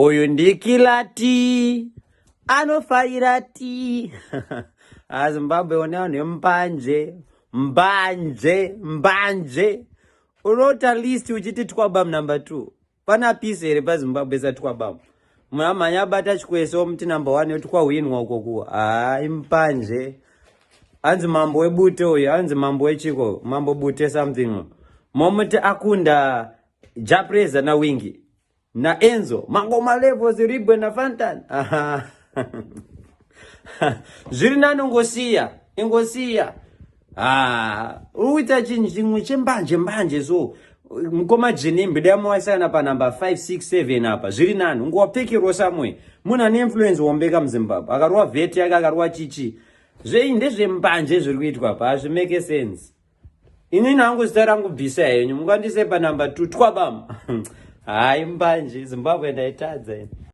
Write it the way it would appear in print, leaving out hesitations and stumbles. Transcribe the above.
Uyu ndikilati anofarira ti azimbabwe one vanhu vembanje mbanje mbanje unoita list uchiti twabam number 2. Pana peace here paZimbabwe satwabam? Munhu amhanya abata chikwese omuti number 1 yoti kwahwinwa uko kuwa. Haa, imbanje. Hanzi mambo webute uyu, hanzi mambo wechiko, mambo bute something. Momuti akunda Japreza na Wingi na Enzo, mangoma levels Ribwe na Fantan. Zviri nani ngosiya, ingosiya. Ah, uita chinhu chimwe chembanje mbanje so. Mukoma Jenimbi dai mawaisana pa number 5 6 7 apa. Zviri nani ungowapfekerwa somewhere. Munhu ane influence wombeka muZimbabwe. Akarowa vheti yake, akarowa chichi. Zvei ndezvembanje zviri kuitwa apa, hazvimake sense. Inini hangu zita rangu bvisa henyu, mungandise pa number 2 twabam. Hayi mbanje, Zimbabwe ndaitadza ini.